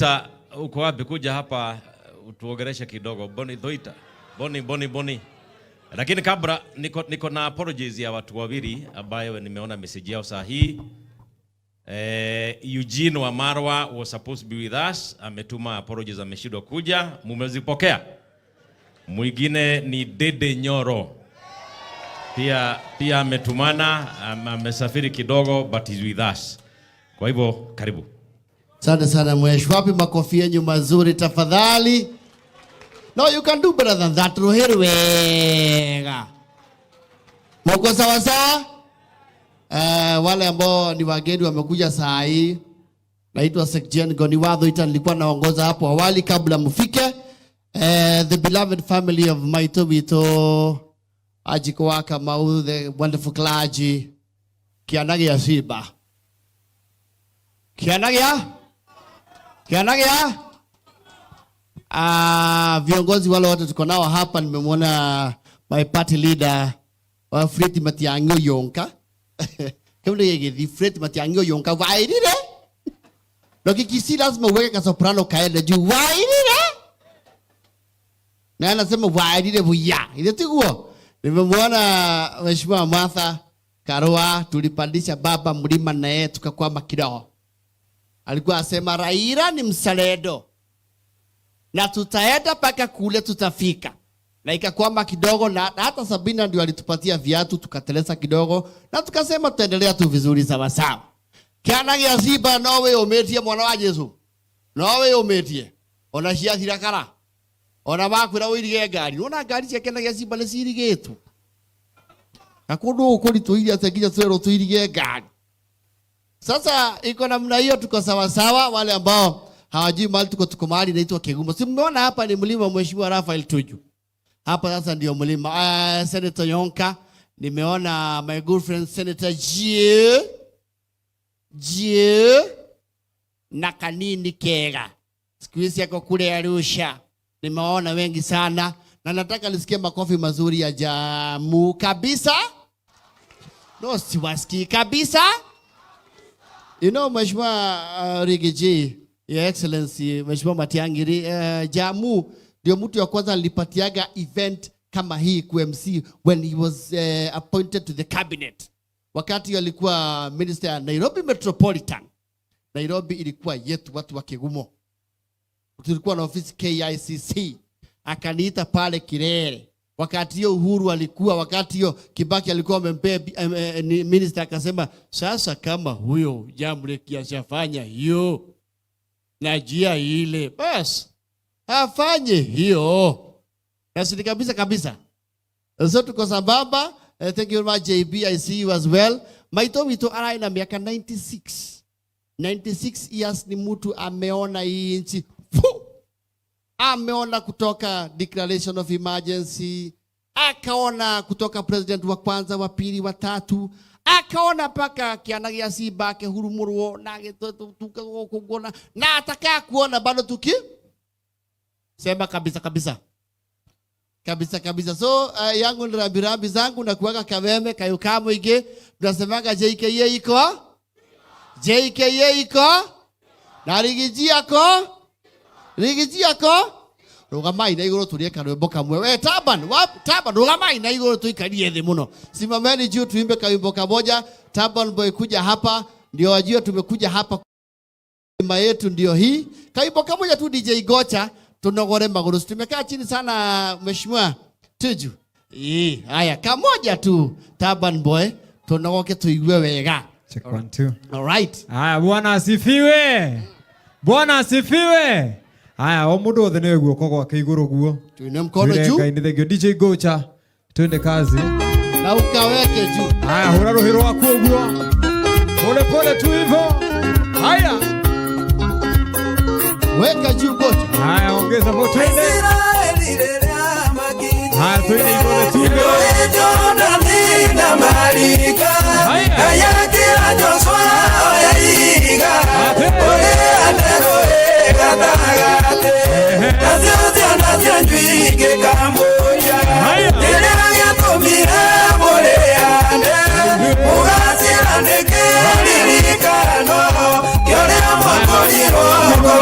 Ta, uko wapi? Kuja hapa utuongeleshe kidogo. Boni Thoita. Boni, Boni, Boni. Lakini kabla niko na apologies ya watu wawili ambayo nimeona message yao saa hii. Eugene Wamalwa was supposed to be with us, ametuma apologies, ameshindwa kuja. Mumezipokea? Mwingine ni Ndindi Nyoro. Pia ametumana, amesafiri kidogo but he's with us. Kwa hivyo karibu. Asante sana mwesh. Wapi makofi yenyu mazuri tafadhali? No, you can do better than that. Ruhiru wega. Mko sawa sawa? Wale ambao ni wageni wamekuja saa hii. Naitwa Sekjen Goniwadho Ita, nilikuwa naongoza hapo awali kabla mfike. The beloved family of Maito Wito Ajiko wa Kamau, the wonderful clergy. Kiana gĩa Simba. Kiana gĩa? Kiana gĩa? Ah, viongozi wale wote tuko nao hapa, nimemwona my party leader wa Fred Matiang'i Oyonka. Kama ndio yeye Fred Matiang'i Oyonka wairire. Na Kikisii lazima uweke kasoprano kaende juu wairire. Na anasema wairire buya. Ile tiguo. Nimemwona Mheshimiwa Martha Karua, tulipandisha baba mlima na yeye tukakwama kidogo. Alikuwa asema Raila ni mzalendo na tutaenda mpaka kule tutafika, na ikakwama kidogo, na hata Sabina ndio alitupatia viatu tukateleza kidogo, na tukasema tutaendelea tu vizuri sawa sawa. Kiana gĩa Simba no wĩyũmĩtie mwana wa Jesu, no wĩyũmĩtie ona ciathira kara ona makwĩra ũirige ngari, wona ngari cia kĩana gĩa Simba nĩ cirigĩtwo na kũndũ gũkũ kũritũhire atĩa nginya twerwo tũirige ngari. Sasa iko namna hiyo, tuko sawa sawa. Wale ambao hawajui mahali tuko, tuko mahali inaitwa Kigumo. Si mmeona hapa ni mlima Mheshimiwa Raphael Tuju. Hapa sasa ndio mlima. Senator Yonka, nimeona my good friend Senator J J na Kanini Kega. Siku hizi yako kule Arusha. Nimewaona wengi sana na nataka nisikie makofi mazuri ya jamu kabisa. No, siwasikii kabisa. You know, Mheshimiwa Riggy G, Your Excellency, Mheshimiwa Matiang'i, Jamu ndio mtu wa kwanza alipatiaga event kama hii ku MC when he was appointed to the cabinet. Wakati alikuwa minister ya Nairobi Metropolitan. Nairobi ilikuwa yetu watu wa Kigumo. Tulikuwa na ofisi KICC. Akaniita pale Kilele. Wakati hiyo Uhuru alikuwa, wakati hiyo Kibaki alikuwa amempea ni minister, akasema sasa kama huyo Jamleck ashafanya hiyo na njia ile, bas afanye hiyo. Na si kabisa kabisa. So tuko sambamba. Thank you very much JB, I see you as well. Maito wito arai na miaka 96. 96 years ni mtu ameona hii nchi. Fu! Ameona kutoka declaration of emergency, akaona kutoka president wa kwanza, wa pili, wa tatu, akaona mpaka kiana gĩa Simba akĩhurumũrwo na agĩtuka na atakaa kuona bado tuki sema kabisa kabisa kabisa kabisa. So yangu ni rambirambi zangu na kuwaga kameme kayo muingĩ tunasemaga JKA iko, JKA iko na Riggy G ako, Riggy G ako rugamai na iguru turie karwimbo kamwe. We Taban, wap Taban, rugamai na iguru tuikarie thi muno. Simameni juu tuimbe kawimbo kamoja. Taban boy kuja hapa ndio wajue tumekuja hapa, mlima yetu ndio hii. Kawimbo kamoja tu DJ Gocha tunogore maguru. Tumekaa chini sana Mheshimiwa Tuju. Ii, haya kamoja tu Taban boy tunogoke tuigue wega. Check one, two. All right. Haya, Bwana asifiwe. Bwana asifiwe. Haya, o mundu wothe nĩ guoko gwake igũrũ guo. Tuinue mkono Twĩre juu Ngai nĩ thengio. DJ Gocha, twende kazi. Na ukaweke juu. Haya, hũra rũhĩ rwaku ũguo. Pole pole tu hivyo. Haya. Weka juu Gocha. Haya, ongeza hapo twende. Haya, twende hivyo tuge. Haya. Haya.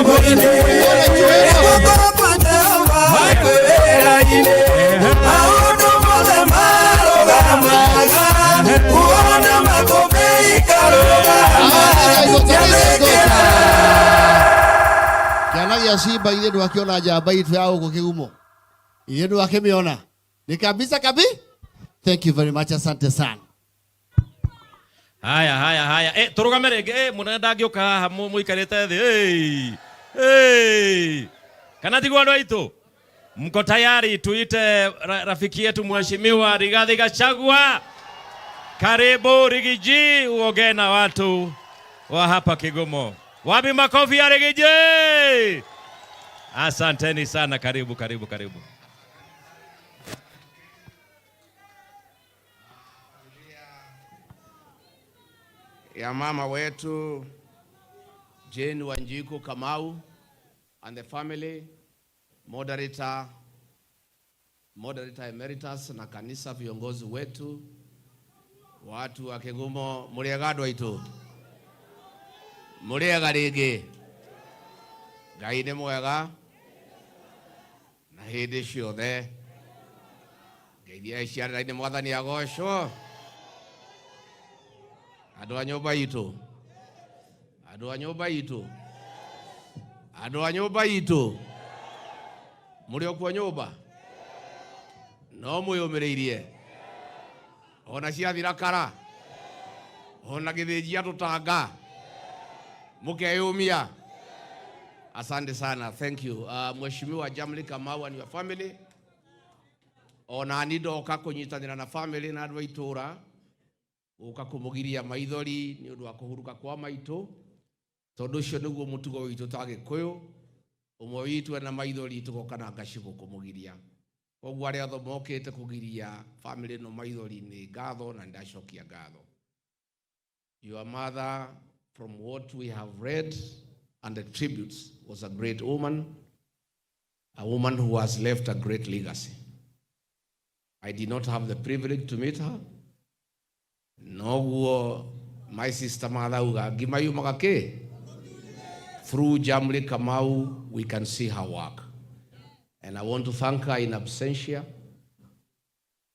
Guoko kwa Jehova kwĩ wĩra-inĩ. Maũndũ mothe marũgamaga, kuona makũmbĩ ikarũgama. Kĩana gĩa Simba ithe ndwakĩona njamba itũ ya gũkũ Kĩgumo, ithe ndwakĩmĩona ni kabisa kabi. Thank you very much, asante sana. Haya, haya, haya, turugame rĩngĩ. Mũnene ndangĩũka haha mũikarĩte thĩ. Hey, hey. Kana tiguo andũ aitũ? Mko tayari tuite rafiki yetu Mheshimiwa Rigathi Gachagua? Karibu Riggy G, uongee na watu wa hapa Kigumo. Wapi makofi ya Riggy G? Asanteni sana, karibu, karibu, karibu. Ya mama wetu Jane Wanjiku Kamau and the family, moderator, moderator emeritus na kanisa, viongozi wetu, watu wa Kigumo, muriega andũ aitũ, muriega rĩngĩ. Ngai nĩ mwega na hĩndĩ ciothe. Ngeithia ciarĩra-inĩ, Mwathani agocwo. Andũ a nyũmba itũ, andũ a nyũmba itũ, andũ a nyũmba itũ, mũrĩ o kuo nyũmba no mwĩyũmĩrĩirie ona ciathira kara ona gĩthĩnjia tũtanga mũkeyũmia. Asante sana, thank you. Mheshimiwa Jamli Kamau and your family, ona ni ndoka kũnyitanĩra na family na andũ a itũũra gũka kũmũgiria maithori nĩ ũndũ wa kũhurũka kwa maitũ, tondũ ũcio nĩguo mũtugo witũ ta Gĩkũyũ. Ũmwe witũ ena maithori tũgoka na ngacibũ kũmũgiria. Koguo arĩa othe mokĩte kũgiria family ĩno maithori, nĩ ngatho na ndacokia ngatho. Your mother, from what we have read and the tributes, was a great woman, a woman who has left a great legacy. I did not have the privilege to meet her. Noguo my sister Mathauga ngima yumaga kĩ. Through Jamli Kamau we can see her work, and I want to thank her in absentia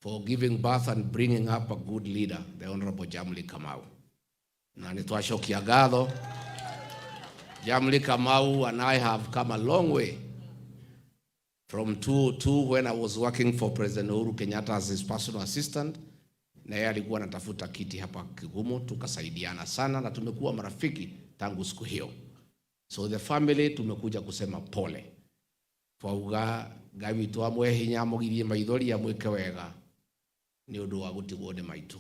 for giving birth and bringing up a good leader, the Honorable Jamli Kamau. Na nĩ twacokia ngatho. Jamli Kamau and I have come a long way from 2002, when I was working for President Uhuru Kenyatta as his personal assistant, na yeye alikuwa anatafuta kiti hapa Kigumo, tukasaidiana sana na tumekuwa marafiki tangu siku hiyo. So the family tumekuja kusema pole. Twauga Ngai witũ amũhe hinya, amũgirie maithori, amwĩke wega nĩ ũndũ wa gũtigwo nĩ maitũ.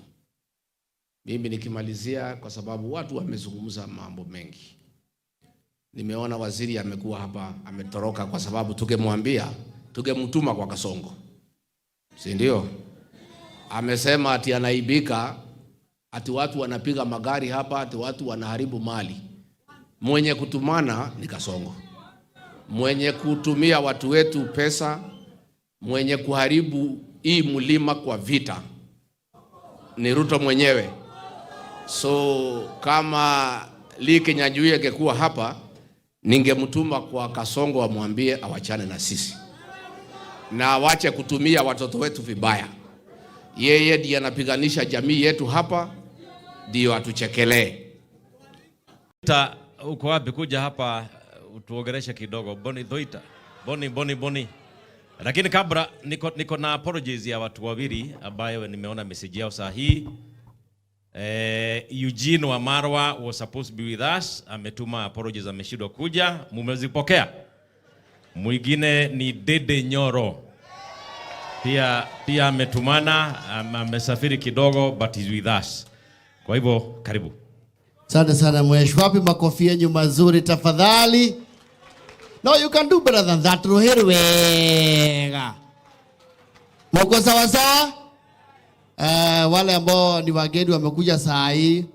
Mimi nikimalizia, kwa sababu watu wamezungumza mambo mengi. Nimeona waziri amekuwa hapa, ametoroka kwa sababu tungemwambia, tungemtuma kwa Kasongo, si ndio? Amesema ati anaibika, ati watu wanapiga magari hapa, ati watu wanaharibu mali. Mwenye kutumana ni Kasongo, mwenye kutumia watu wetu pesa, mwenye kuharibu hii mlima kwa vita ni Ruto mwenyewe. So kama Lee Kinyanjui angekuwa hapa, ningemtuma kwa Kasongo amwambie awachane na sisi na awache kutumia watoto wetu vibaya. Yeye ndiye anapiganisha jamii yetu hapa, ndio atuchekelee. Ta, uko wapi? Kuja hapa utuongeleshe kidogo. Boni Thoita. Boni, Boni, Boni. Lakini kabla niko na apologies ya watu wawili ambayo nimeona message yao saa hii. Eugene Wamalwa was supposed to be with us, ametuma apologies, ameshindwa kuja. Mumezipokea? Mwingine ni Dede Nyoro. Pia ametumana, amesafiri kidogo but he's with us. Kwa hivyo karibu. Asante sana mwesh. Wapi makofi yenu mazuri tafadhali? No, you can do better than that. Ruheri wega. Mko sawa sawa? Wale ambao ni wageni wamekuja saa hii.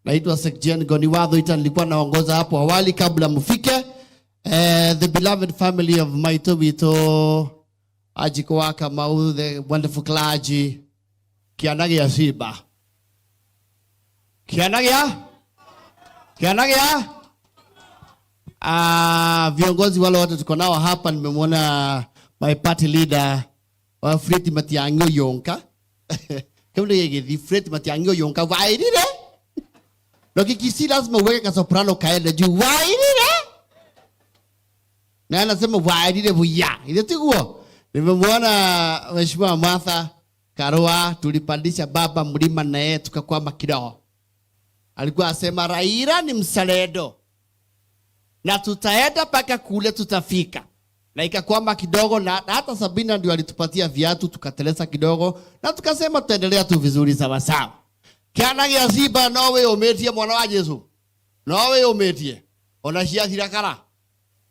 Naitwa Sekjen Goni Wathoita, nilikuwa naongoza hapo awali kabla mfike. The beloved family of Maito Wito Ajiko wa Kamau, the wonderful clergy. Kiana gĩa Simba. Kiana gĩa? Kiana gĩa? Viongozi wale wote tuko nao hapa, nimemwona my party leader wa Fred Matiang'i Yonka. Kama ndio Fred Matiang'i Yonka wairire. Na Kikisii lazima uweke ka soprano kaende juu wairire. Na anasema wairire buya. Ile tiguo. Nimemwona Mheshimiwa Martha Karua, tulipandisha baba mlima na yeye tukakwama kidogo. Alikuwa asema Raila ni mzalendo na tutaenda mpaka kule tutafika, na ikakwama kidogo, na hata Sabina ndio alitupatia viatu tukateleza kidogo, na tukasema tutaendelea tu vizuri sawa sawa. Kiana gĩa simba no wĩyũmĩtie mwana wa Jesu, no wĩyũmĩtie ona ciathira kara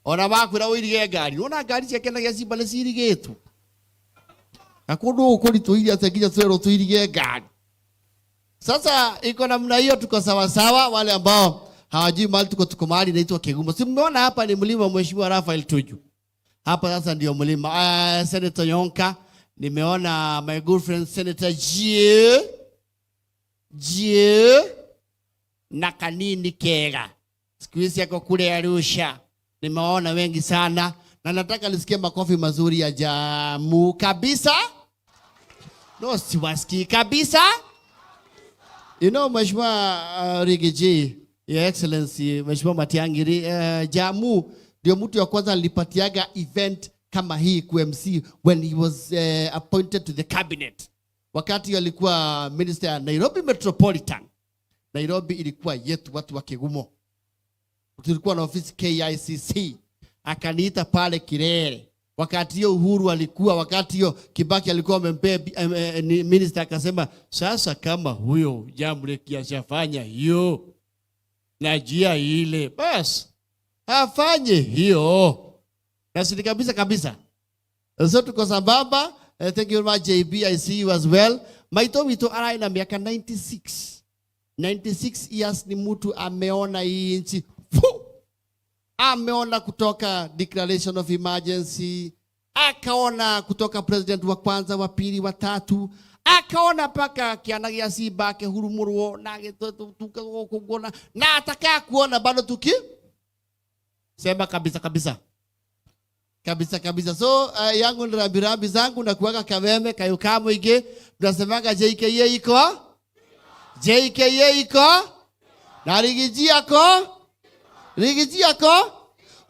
ona makwĩra ũirige ngari, wona ngari cia kĩana gĩa simba nĩ cirigĩtwo na kũndũ gũkũ kũritũhire atĩa nginya twerwo tũirige ngari. Sasa iko namna hiyo, tuko sawa sawa. Wale ambao hawajui mahali tuko, tuko mahali inaitwa Kigumo. Si mmeona hapa ni mlima wa Mheshimiwa Raphael Tuju. Hapa sasa ndio mlima. Senator Yonka, nimeona my good friend Senator J J na Kanini Kega. Siku hizi yako kule Arusha. Nimeona wengi sana na nataka nisikie makofi mazuri ya jamu kabisa. No, siwasikii kabisa. You know, Mheshimiwa Riggy G, Your Excellency, Mheshimiwa Matiang'i, Jamu ndio mtu wa kwanza alipatiaga event kama hii ku MC when he was appointed to the cabinet. Wakati alikuwa minister ya Nairobi Metropolitan. Nairobi ilikuwa yetu watu wa Kigumo. Tulikuwa na ofisi KICC. Akaniita pale Kilele. Wakati hiyo Uhuru alikuwa, wakati hiyo Kibaki alikuwa amempea minister, akasema sasa kama huyo Jamleck ashafanya hiyo na njia ile, bas afanye hiyo. Na si kabisa kabisa. So tuko sambamba. Thank you very much JB, I see you as well. Maito wito arai na miaka 96. 96 years ni mtu ameona hii nchi. Fu! Ameona kutoka declaration of emergency, akaona kutoka president wa kwanza, wa pili, wa tatu, akaona paka kiana gĩa simba akĩhurumũrwo na agĩtuka na atakaa kuona bado tuki sema kabisa kabisa kabisa kabisa. So yangu ni rambirambi zangu na kuweka kameme kayuka mwingi, tunasemaga JKA iko, JKA iko na Riggy G ako, Riggy G ako.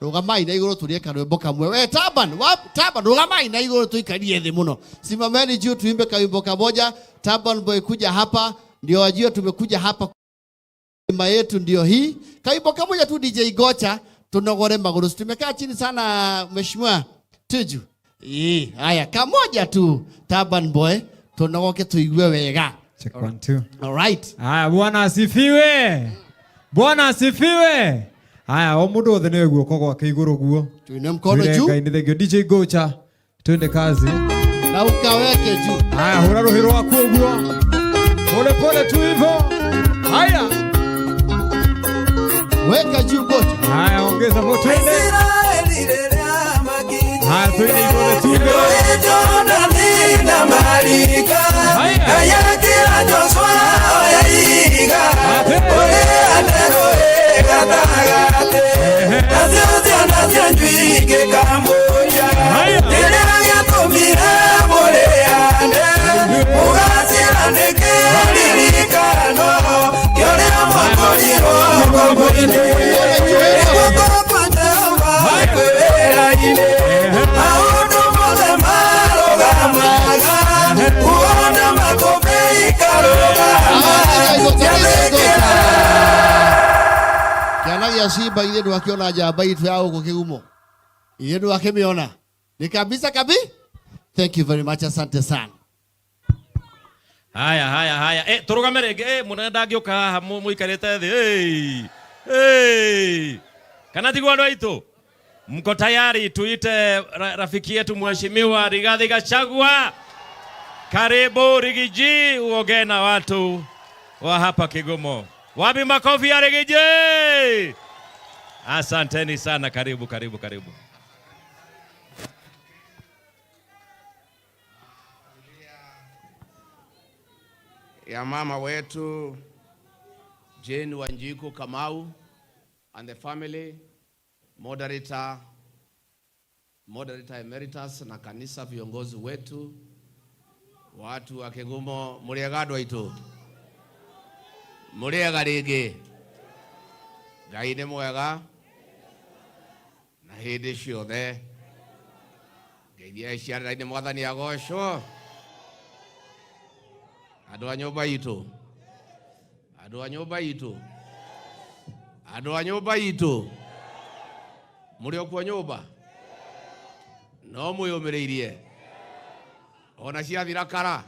Rugamai na iguru turie karwimbo kamwe. We Taban, wa Taban rugamai na iguru tuikarie thi muno. Simameni juu tuimbe kawimbo kamoja. Taban boy kuja hapa ndio wajue tumekuja hapa. Mlima yetu ndio hii. Kawimbo kamoja tu DJ Gocha tunogore maguru. Tumekaa chini sana Mheshimiwa Tuju. Haya kamoja tu Taban boy tunogoke tuigue wega. Check 1 2. All right. Haya, Bwana asifiwe. Bwana asifiwe. Haya, o mundu wothe nĩ guoko gwake igũrũ guo. Tuinue mkono juu. Ngai nĩ thengio. DJ Gocha, twende kazi. Na ukaweke juu. Haya, hura rũhĩ rwaku ũguo. Pole pole tu hivyo. Haya. Weka juu Gocha. Haya, ongeza hapo twende. Haya, twende hivyo tuge. Haya. Haya. Kiana gĩa simba ithe ndwakiona njamba itũ ya gũkũ Kĩgumo. Ithe ndwakĩmĩona. Ni kabisa kabi. Thank you very much, asante sana. Haya, haya, haya. Turugame rĩngĩ. Mũnene ndangĩũka haha mũikarĩte thĩ. Hey. Kana tiguo andũ aitũ? Mko tayari tuite rafiki yetu Mheshimiwa Rigathi Gachagua? Karibu Riggy G, uongee na watu wa hapa Kigumo. Wapi makofi ya Riggy G? Asanteni sana, karibu, karibu, karibu. Ya mama wetu Jane Wanjiku Kamau and the family. Moderator, Moderator Emeritus na kanisa, viongozi wetu, watu wa Kigumo, muriega andu aitu, muriega ringi. Ngai nĩ mwega na hĩndĩ ciothe. Ngeithia ciana-inĩ, Mwathani agocwo. Andũ a nyũmba itũ, andũ a nyũmba itũ, andũ a nyũmba itũ, mũrĩ o kuo nyũmba no mwĩyũmĩrĩirie ona ciathira kara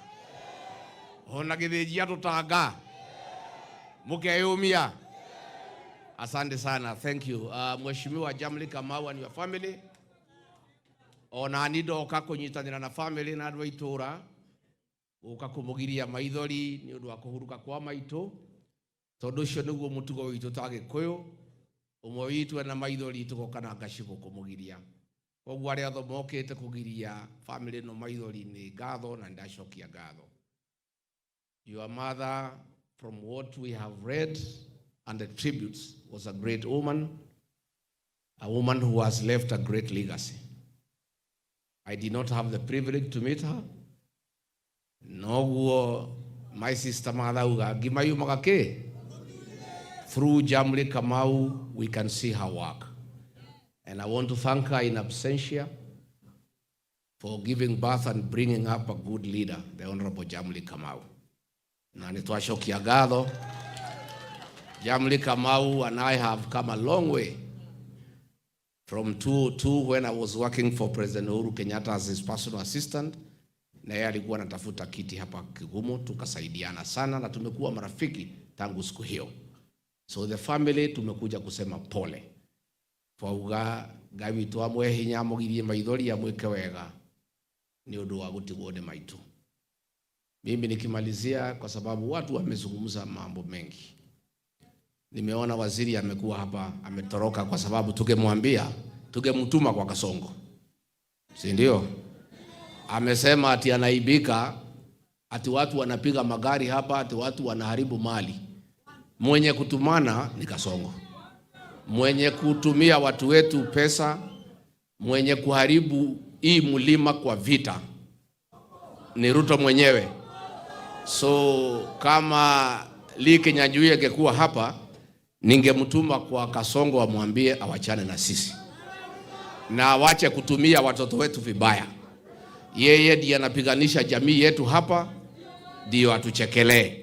ona gĩthĩnjia tũtanga mũkeyũmia. Asante sana, thank you. Mheshimiwa Jamli Kamau and your family, ona ni ndoka kũnyitanĩra na family na andũ a itũũra gũka kũmũgiria maithori nĩ ũndũ wa kũhuruka kwa maitũ, tondũ ũcio nĩguo mũtugo witũ ta Gĩkũyũ. Ũmwe witũ ena maithori, tũgoka na ngacibũ kũmũgiria. Koguo arĩa othe mokĩte kũgiria family ĩno maithori, nĩ ngatho na ndacokia ngatho. Your mother, from what we have read and the tributes, was a great woman, a woman who has left a great legacy. I did not have the privilege to meet her. Noguo my sister Martha ngima yumaga kĩ. Through Jamli Kamau, we can see her work. And I want to thank her in absentia for giving birth and bringing up a good leader, the Honorable Jamli Kamau. Na nĩ twacokia ngatho. Jamli Kamau and I have come a long way from 2002, when I was working for President Uhuru Kenyatta as his personal assistant, na yeye alikuwa anatafuta kiti hapa Kigumo, tukasaidiana sana na tumekuwa marafiki tangu siku hiyo. So the family, tumekuja kusema pole. Twauga Ngai witũ amũhe hinya, amũgirie maithori, amwĩke wega nĩ ũndũ wa gũtigwo nĩ maitũ. Mimi nikimalizia, kwa sababu watu wamezungumza mambo mengi. Nimeona waziri amekuwa hapa, ametoroka kwa sababu tungemwambia, tungemtuma kwa Kasongo, si ndio? Amesema ati anaibika, ati watu wanapiga magari hapa, ati watu wanaharibu mali. Mwenye kutumana ni Kasongo, mwenye kutumia watu wetu pesa, mwenye kuharibu hii mlima kwa vita ni Ruto mwenyewe. So kama Lee Kinyanjui angekuwa hapa, ningemtuma kwa Kasongo amwambie awachane na sisi na awache kutumia watoto wetu vibaya. Yeye ndiye anapiganisha jamii yetu hapa, ndio atuchekelee.